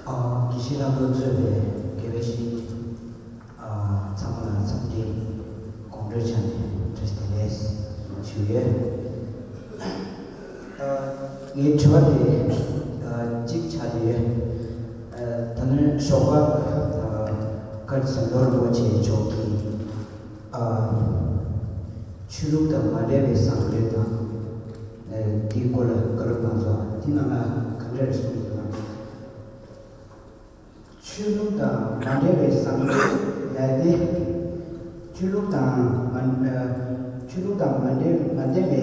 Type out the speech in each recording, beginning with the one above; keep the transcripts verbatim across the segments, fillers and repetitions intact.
ཨ། དགེ་བཤེས་ལྷག་པར་གཙོས་པའི་དགེ་བའི་བཤེས་གཉེན། ཨ། ཚང་མ་ལ་འཚམས་འདྲི་གོང་བཀྲོལ་བྱས་ནས་བཀྲ་ཤིས་བདེ་ལེགས་ཞུ་ཡོད། ཨ། ངའི་དྲི་བ་དེ་ཨ་གཅིག་ཆགས་ཀྱི་ཡོད། ཨ། ད་ནི་ཞོགས་པ་ཨ་བཀའ་ཟམ་གདོང་རིན་པོ་ཆེ་མཆོག་གིས་ཨ་ཆོས་ལུགས་དང་མ་འབྲེལ་བའི་བཟང་སྤྱོད་དང་། ཨ། དེའི་སྐོར་ལ་བཀའ་སློབ་གནང་སོང་། དེ་ནང་ལ་ག་འདྲ་རེ་གསུངས་འདུག་ན། ཆོས་ལུགས་དང་མ་འབྲེལ་བའི་བཟང་སྤྱོད་ལབ་དེ། ཆོས་ལུགས་དང་མ་ཨ་ཆོས་ལུགས་དང་མ་འབྲེལ་མ་ལྡན་པའི་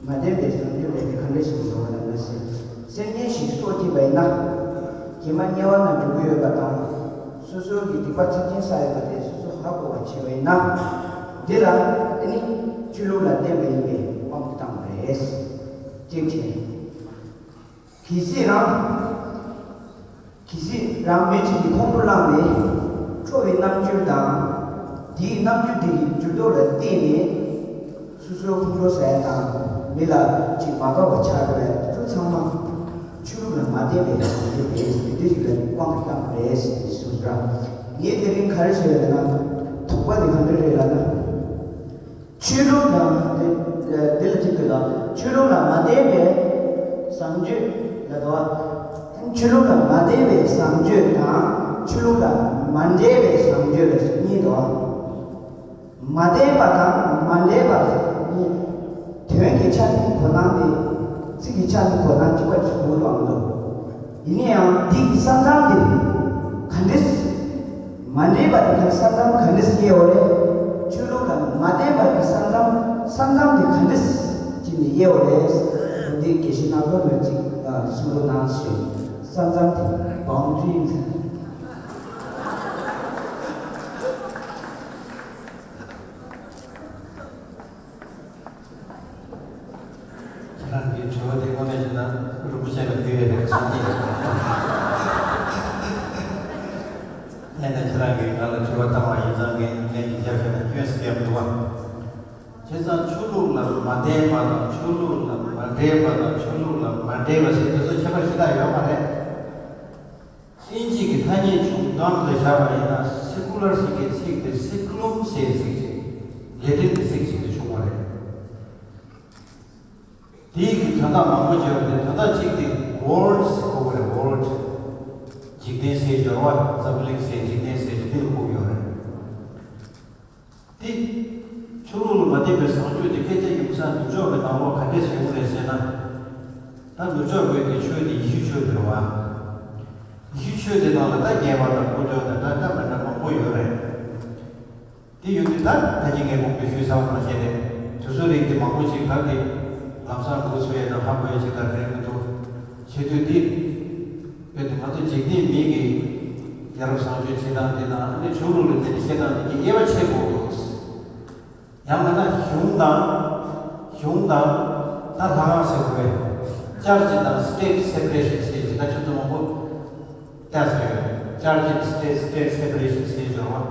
མ་ལྡན་པའི་བཟང་སྤྱོད་ལབ་དེ་ག་འདྲ་ཞིག་འགྲོ་བ་ལབ་ན། སེམས་ཅན་ཞིག་སྲོག་བཅད་པ་ཡིན་ན། གྱེས་མ་དམྱལ་བ་ན་འགྲོ་གི་ཡོད་པ་དང་། སོ་སོ་གི་སྡིག་པ་ཚབས་ཆེན་བསགས་ཡོད་པ་དེ་སོ་སོ་ཧ་གོ་བ་བྱས་པ་ཡིན་ན། འདི་ལ་ཨ་ནི་ཆོས་ལུགས་ལ་བརྟེན་པ་ཡིན་པའི་དབང་དུ་བཏང་བ་རེད། གཅིག་བྱས། གལ་སྲིད་རང་། གལ་སྲིད་རང་མི་གཅིག་གིས་ཁོང་ཁྲོ་བསླངས་ནས་ཁྲོ་བའི་རྣམ་འགྱུར་དང་། དེའི་རྣམ་འགྱུར་དེ་གི་འགྱུར་ལྡོག་ལ་བརྟེན་ནས་སོ་སོའི་ཁོང་ཁྲོ་ཟ་ཡ་དང་། མི་ལ་ཅིག་མ་དགའ་བ་ཆགས་པའི་ཚུལ་ཚང་མ་ཆོས་ལུགས་ལ་མ་བརྟེན་པའི་བཟང་སྤྱོད་རེད། དེ་འདྲ་ཞིག་ལ་དབང་དུ་བཏང་བ་རེད་ཟེར་ནས་གསུངས་ར། ངས་དེ་རིང་ག་རེ་བྱས་ཡོད་ན། དོགས་པ་དེ་ག་འདྲ་རེད་ལབ་ན། ཆོས་ལུགས་དང་དེ་དེ་ལ་གཅིག་དགོས་ལ། ཆོས་ལུགས་ལ་མ་བརྟེན་པའི་བཟང་སྤྱོད་ལ་དོ། ཆོས་ལུགས་ལ་མ་བརྟེན་པའི་བཟང་སྤྱོད་དང་ཆོས་ལུགས་ལ་མ་འབྲེལ་བའི་བཟང་སྤྱོད་ལ་གཉིས་དོ། མ་བརྟེན་པ་དང་མ་འབྲེལ་བ་གཉིས། དོན་གྱི་ཆ་ནས་གོ་སྟངས་དེ། ཚིག་གི་ཆ་ནས་གོ་སྟངས་གཅིག་པ་གཅིག་པུ་མང་འདུག་ཡིན་ན་ཡང་འདི་གི་ས་མཚམས་དེ་ག་འདྲས། མ་འདྲེས་པ་དེ་ག་ས་མཚམས་ག་འདྲས་དབྱེ་བ་རེད། ཆོས་ལུགས་དང་མ་བརྟེན་པ་གི་ས་མཚམས། ས་མཚམས་དེ་ག་འདྲས་ཅིག་ནས་དབྱེ་བ་རེད། འདི་དགེ་བཤེས་རྣམ་པ་ལ་ཅིག་གསུང་རོགས་གནང་ཞུ། ས་མཚམས་དེ་བང་ཁྲི། ཁྱེད་རང་གི་དྲི་བ་དེ་དངོས་གནས་བྱས་ན་རིན་པོ་ཆེ་ལ་ཕུལ་ཡོད་རེད་བསམ་གྱི། ཡིན་ན་ཁྱེད་རང་གིས་ང་ལ་དྲི་བ་བཏང་བ་ཡིན་ཙང་ངས་ངས་ཀྱི་རྒྱབ་བྱས་ན་སྐྱོན་ཟེར་ཡག་མི་འདུག་བ། བྱས་ཙང་ཆོས་ལུགས་ལ་མ་བརྟེན་པ་དང་ཆོས་ལུགས་ལ་མ་འབྲེལ་བ་དང་ཆོས་ལུགས་ལ་མ་འབྲེལ་བ་ཟེར་དེ་ཚོ་ཁྱད་པར་ཞེ་དྲག་ཡོད་མ་རེད། དབྱིན་ཇི་གི་ཐ་སྙད་བྱུང་སྟངས་ལ་བཞག་པ་ཡིན་ན་སེ་ཀུ་ལར་ཟེར་གྱི་ཚིག་དེ་སེ་ཀུ་ལུམ་ཟེར་ཚིག་ཅིག་ལེ་ཏིན་གྱི་ཚིག་ཅིག་ལས་བྱུང་བ་རེད། དེའི་གི་དོན་དག་མང་པོ་བརྗོད་པ་དེ་དོན་དག་གཅིག་དེ་ཝོརལ་ཌི་ཟེར་གོ་གི་རེད། ཝོརལ་ཌི། འཇིག་རྟེན་ཟེར་སྦྱོར་བ། འཛམ་གླིང་ཟེར་འཇིག་རྟེན་ཟེར་དེ་ལ་གོ་གི་ཡོད་རེད། དེ། ཆོས་ལུགས་ལ་མ་བརྟེན་པའི་བཟང་སྤྱོད་དེ་སྐད་ཆ་ཡིན་ས་ནུབ་ཕྱོགས་པའི་ནང་ལོགས་ག་འདྲས་བྱེད་དགོས་རེད་ཟེར་ན། ད་ནུབ་ཕྱོགས་པའི་གི་ཆོས་དེ་ཡེ་ཤུ་ཆོས་དེ་རེད་བ། ཡེ་ཤུ་ཆོས་དེ་ནང་ལ་ད་རྒྱལ་བ་དང་དཀོན་མཆོག་དང་འདྲ་འདྲ་མི་འདྲ་མང་པོ་ཡོད་རེད། དེ་ཡོད་དུས་ད་ད་གིན་ངས་གོང་དུ་ཞུས་ཚར་བ་ནང་བཞིན་རེད། དུས་ཚོད་རིང་དེ་མང་པོ་ཅིག་ད་དེ་ལམ་སང་འགོ་ཚུགས་ཡས་དང་ཧ་གོ་ཡས་ཅིག་ད་རེད་མི་འདུག་བྱེད་དུས་འདི། དཔེར་ན་ང་ཚོ་འཇིག་རྟེན་མི་གི་རྒྱལ་རབས་བཟང་སྤྱོད་བྱེད་སྟངས་འདི་དང་ཨ་ནི་ཆོས་ལུགས་ལ་བརྟེན་ནས་བཤད་སྟངས་འདི་གཉིས་དབྱེ་བ་ཕྱེ་དགོས་འདུག་ཡང་མིན་ན་གཞུང་དང་། གཞུང་དང་། ད་ལྷ་ཁང་ཟེར་དགོས་པས། ཅར་ཅི་དང་སི་ཊེ་ཊི་སེ་པ་རེ་ཤན་ཟེར་གྱི་ད་ཁྱོད་ཚོ་མང་པོ་བལྟས་ཟེར་ཡོད། ཅར་ཅི་དང་སི་ཊེ་ཊི་སི་ཊེ་ཊི་སེ་པ་རེ་ཤན་ཟེར་འབྱོར་བ།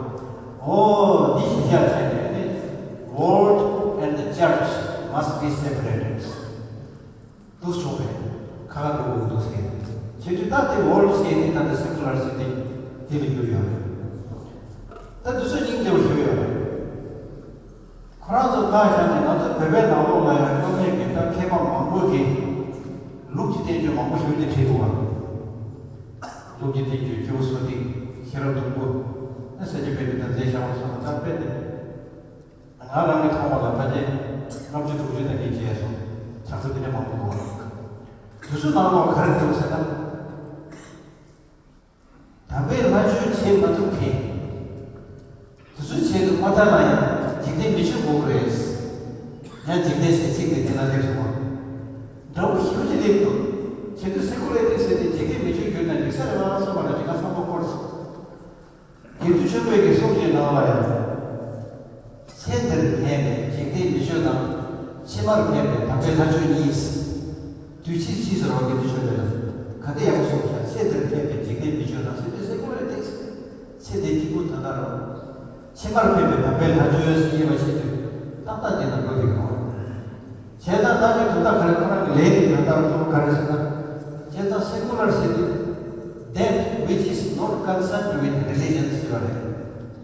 འོ་འདི་གཞི་བཞག་བྱས་ནས་ནི། World and the church must be separated. འདུག་བྱུང་བས། ཁ་ཁ་འགྲོ་དགོས་འདུག་ཟེར། བྱེད་དུས་ད་དེ་ཝོར་ལ་ཌི་ཟེར་དེ་ད་ལྟ་སེ་ཀུ་ལར་ཟེར་དེ་དེ་ལ་གྱུར་ཡོད་རེད། ད་དུས་ཚོད་སྙིང་རྗེ་པོ་ཞིག་ཡོད་རེད། ཁོ་རང་ཚོ་ཕར་བཞག་ནས་ང་ཚོ་བོད་པའི་ནང་ལོགས་ལ་ཡང་དཀའ་ངལ་གྱི་ད་མཁས་པ་མང་པོ་གིས་ལུགས་ཀྱི་བསྟན་བཅོས་མང་པོ་ཞིག་དེ་བྲིས་འདུག་བ། ལུགས་ཀྱི་བསྟན་བཅོས་སྐྱེས་བུ་གསོ་སྟེགས་ཤེས་རབ་སྡོང་པོ། ཨ་ས་སྐྱ་པཎྜི་ཏ་མཛད་བཞག་པ་སོགས་ལ་ད་དཔེ་དེ། ང་རང་གིས་མཐོང་བ་ལ་ཕལ་ཆེར་ལྔ་བཅུ་དྲུག་ཅུ་ནང་བཞིན་བྱས་སོང་། གྲངས་ཚད་དེ་འདྲ་མང་པོ་འདུག་བ། དུས་ཚོད་ནང་ལོགས་ག་རེ་འདུག་ཟེར་ན། དམ་པའི་ལྷ་ཆོས་བྱེད་མ་ཐུབ་མཁན། དེ་ཚོའི་ཆེད་དུ་མ་མཐའ་ན་ཡང་འཇིག་རྟེན་མི་ཆོས་དགོས་ཀྱི་རེད། ཡང་འཇིག་རྟེན་ཟེར་ཚིག་དེ་དེ་ན་སླེབས་སོང་བ། འདྲ་བོ་ཞེ་པོ་ཅིག་སླེབས་འདུག་བྱེད་དུས་སེ་ཀུ་ལར་ཊི་ཟེར་ཏེ་འཇིག་རྟེན་མི་ཆོས་གྱུར་ན་འགྲིག་ས་རེད་བ་བསམ་པ་ལ་ཅིག་ང་བསམ་བློ་འཁོར་སོང་། དགེ་འདུན་ཆོས་འཕེལ་གྱི་གསུང་གཅིག་ནང་ལ་ཡང་། ཚེ་འདིར་ཕན་པའི་འཇིག་རྟེན་མི་ཆོས་དང་། ཕྱི་མར་ཕན་པའི་དམ་པའི་ལྷ་ཆོས་གཉིས། དུས་ཕྱིས་ཕྱིས་སུ་རོ་དགེ་འདུན་ཆོས་འཕེལ་ལ་ག་དེ་ཡག་པོ་གསུངས་ཤག་ཚེ་འདིར་ཕན་པའི་འཇིག་རྟེན་མི་ཆོས་དང་ཟེར་དུས་སེ་ཀུ་ལར་ཊི་ཟེར། ཚེ་འདིའི་སྐྱིད་པོ་ད་ལྟ་རོ། ཕྱི་མར་ཕན་པའི་དམ་པའི་ལྷ་ཆོས་ཟེར་དབྱེ་བ་ཕྱེ་དུས་ཏག་ཏག་དེ་དང་འགྲོ་གི་ཡོད། བྱས་ཙང་ད་ནི་དོན་དག་ག་རེ་ཁོ་རང་གི་ལས་ཀྱི་དོན་དག་གཙོ་བོ་ག་རེ་ཟེར་ན། བྱས་ཙང་སེ་ཀུ་ལར་ཟེར་དུས། concerned with religion ཟེར་བ་རེད།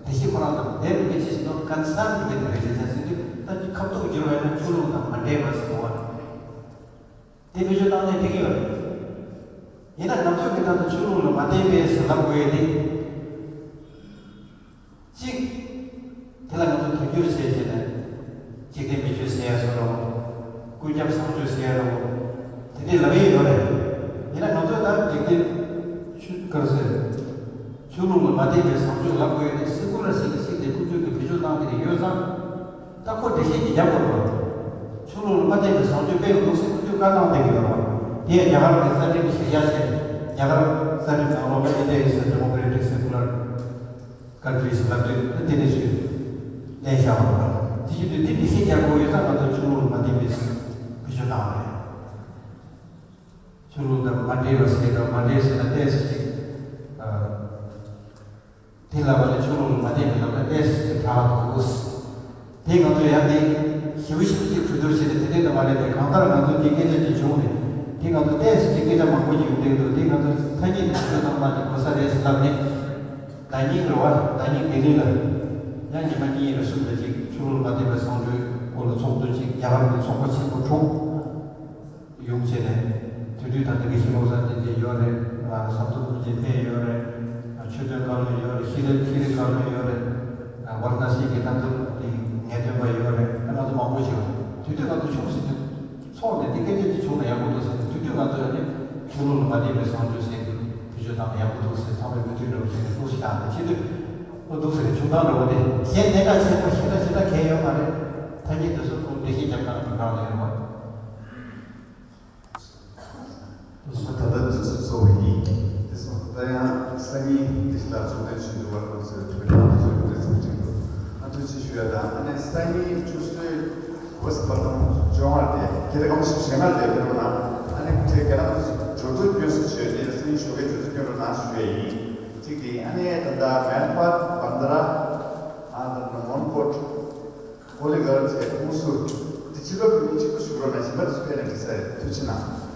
དེ་བཞིན་ཁོ་རང་དང་འབྲེལ་བའི་ཅི་ཞིག་ནོ་concerned with religion ཟེར་དུས་ད་ཁ་ཐུག་བསྒྱུར་བ་ཡིན་ན་ཆོས་ལུགས་དང་མ་འབྲེལ་བ་ཟེར་བ་རེད། དེ་བེད་སྤྱོད་བཏང་ནས་འགྲིག་གི་ཡོད་རེད། ཡིན་ན་ང་ཚོས་མི་ཚང་དུ་ཆོས་ལུགས་ལ་མ་བརྟེན་པའི་ཟེར་ལབ་དགོས་ཡོད་དེ། གཅིག་དེ་ལ་ང་ཚོ་དོན་འགྱུར་བྱས་བྱས་ནས་འཇིག་རྟེན་མི་ཆོས་ཟེར་ཡ་སོགས་རོ། ཀུན་ཁྱབ་བཟང་སྤྱོད་ཟེར་ཡ་རོ། དེ་འདྲས་ལབ་ཡས་ཡོད་རེད། ཡིན་ན་ང་ཚོས་ད་འཇིག་རྟེན་ཆོས་ག་རེ་ཟེར། ཆོས་ལུགས་ལ་མ་བརྟེན་པའི་བཟང་སྤྱོད་ལབ་དགོས་ཡོད་དེ་སེ་ཀུ་ལར་ཟེར་གྱི་ཚིག་དེ་ཀུན་སྤྱོད་ཀྱི་བེད་སྤྱོད་བཏང་གི་རེད་ཡོད་ཙང་། ད་ཁོ་འགྲེལ་བཤད་ཅིག་རྒྱབ་དགོས་རེད་བ། ཆོས་ལུགས་ལ་མ་བརྟེན་པའི་བཟང་སྤྱོད་སྤེལ་འདུག་ཟེར་ཁོ་ཚོས་བཀའ་གནང་བསྡད་ཀྱི་ཡོད་རེད་བ། དེ་ཡང་རྒྱ་གར་གྱི་རྩ་ཁྲིམས་ཀྱི་གཞིར་བཞག་བྱས་ནས་རྒྱ་གར་རྩ་ཁྲིམས་ནང་ལོགས་ལ་India is a democratic secular country ཟེར་ལབ་དུས་ད་དེ་ནས་ཚུར་གླེང་བཞག་པ་རེད་བ། དེ་བཞིན་དུ་དེ་འགྲེལ་བཤད་རྒྱག་དགོས་ཡོད་ཙང་ང་ཚོ་ཆོས་ལུགས་ལ་མ་བརྟེན་པའི་བེད་སྤྱོད་བཏང་བ་རེད། ཆོས་ལུགས་དང་མ་འབྲེལ་བ་ཟེར་དང་མ་འབྲེལ་ཟེར་ན་ཏོག་ཙམ་ཅིག་དེ་ལབ་པ་ལས་ཆོས་ལུགས་ལ་མ་བརྟེན་པའི་ལབ་ན་ཏོག་ཙམ་ཅིག་དྲག་འདུག་དེ་ང་ཚོ་ཡང་དེ་ཞིབ་ཞིབ་ཅིག་གྲོས་བསྡུར་བྱས་ཏེ་དེ་འདྲས་དུ་མ་རེད་དེ། གང་ལྟར་ང་ཚོ་དེ་སྐད་ཆ་ཅིག་བྱུང་ནས་དེ་ང་ཚོ་ཏོག་ཙམ་ཅིག་སྐད་ཆ་མང་པོ་ཅིག་ཡོང་བསྡད་འདུག་དེ་ང་ཚོ་ཐ་སྙད་དུ་ཆོས་དང་མ་ཅིག་གོ་ས་རེད་ཟེར་ལབ་ནས། ཟླ་ཉིན་རེ་བ་ཟླ་ཉིན་ལྡི་ལི་ལ་ཡང་ཉི་མ་གཉིས་རེ་གསུམ་རེ་ཅིག་ཆོས་ལུགས་མ་བརྟེན་པའི་བཟང་སྤྱོད་སྐོར་ལ་ཚོགས་འདུ་ཅིག་རྒྱ་གར་གྱི་ཚོགས་པ་ཆེན་པོ་དྲུག་ཡོང་བྱས་ནས། དེ་དུས་ད་ལྟ་དགེ་བཤེས་བློ་བཟང་བསྟན་འཛིན་ཡོད་རེད། ཨ། ཟམ་གདོང་རིན་པོ་ཆེ་ཕེབས་ཡོད་རེད། ཨ། ཆོས་དོན་བཀའ་བློན་ཡོད་རེད། ཤེས་རིག་ཤེས་རིག་བཀའ་བློན་ཡོད་རེད། ཨ། ཝཱ་ར་ཎ་སི་གི་ད་ལྟ་དེ་ངེས་སྟོན་པ་ཡོད་རེད། ཨ། ང་ཚོ་མང་པོ་ཞིག་ཡོད་རེད། དེ་དུས་ང་ཚོ་ཆུང་ཟིག་དུས་ཚོགས་ནས་འདི་སྐད་ཆ་ཅིག་བྱུང་ན་ཡག་པོ་འདུག་ཟེར་ནས། དེ་དུས་ང་ཚོ་ཡང་ནི་ཆོས་ལུགས་ལ་མ་བརྟེན་པའི་བཟང་སྤྱོད་ཟེར་དུས་བེད་སྤྱོད་བཏང་ན་ཡག་པོ་འདུག་ཟེར་ཚང་མས་མོས་མཐུན་འདྲ་བོ་བྱས་ནས་ཐུགས་བཞག་ནས། ཕྱི་དུས་ཨོ་འདུག་ཟེར་ནས་བྱུང་སྟངས་འདྲ་བོ་དེ་གཞན་གནད་འགག་ཆེན་པོ་ཞེ་དྲག་ཞེ་དྲག་གང་ཡོད་མ་རེད། ཐ་སྙད་དེ་ཚོ་ཁོང་འགྲེལ་བཤད་རྒྱབ་སྟངས་ཀྱི་སྒང་ལ་ཡོད་པ། ད་ལྟ་འདི་ཚོ་གཙོ་བོ་ཡིན། དེ་སོང་ཙང་ད་ཡང་སང་ཉིན་དེ་ལ་ཚོགས་ཐེངས་བཞི་བཅུ་པ་ལ་ཚོགས་ཐུབ་པའི་ཐོག་ཏུ་ཚོགས་ཡོང་དུས་ཚོད་ཅིག་འདུག་ཨ་ཐུགས་རྗེ་ཆེ་ཞུ་ཡ་དང་། ཨ་ནི་སང་ཉིན་ཆུ་ཚོད་དགུ་པ་ཙམ་བར་དུ་བཅོ་ལྔ་དེ་གལ་ཏེ་སྐར་མ་བཞི་བཅུ་ཞེ་ལྔ་དེ་ཡོད་ན། ཨ་ནི་དེ་ག་རང་འབྱོར་ཚོ་སྐྱོན་སུ་བྱོས་ཏེ་སང་ཉིན་ཞོགས་ཀའི་འབྱོར་ཚོ་སྐྱོན་རོགས་གནང་ཞུ་ཡ་ཡིན། གཅིག་དེ། ཨ་ནི་ད་ལྟ་མན་པར་བན་དྷ་ར། ཨ་ད་ལྟ་མོན་གྷོ། ཀོ་ལི་གྷལ་དེ་ཀུང་སུ། དེ་ཕྱི་ལོགས་ཀྱི་མི་གཅིག་པུ་ཞུ་རོགས་གནང་། གཞན་པ་དེ་ཚོ་ཕེབས་ན་འགྲིག་ས་རེད། ཐུགས་རྗེ་གནང་།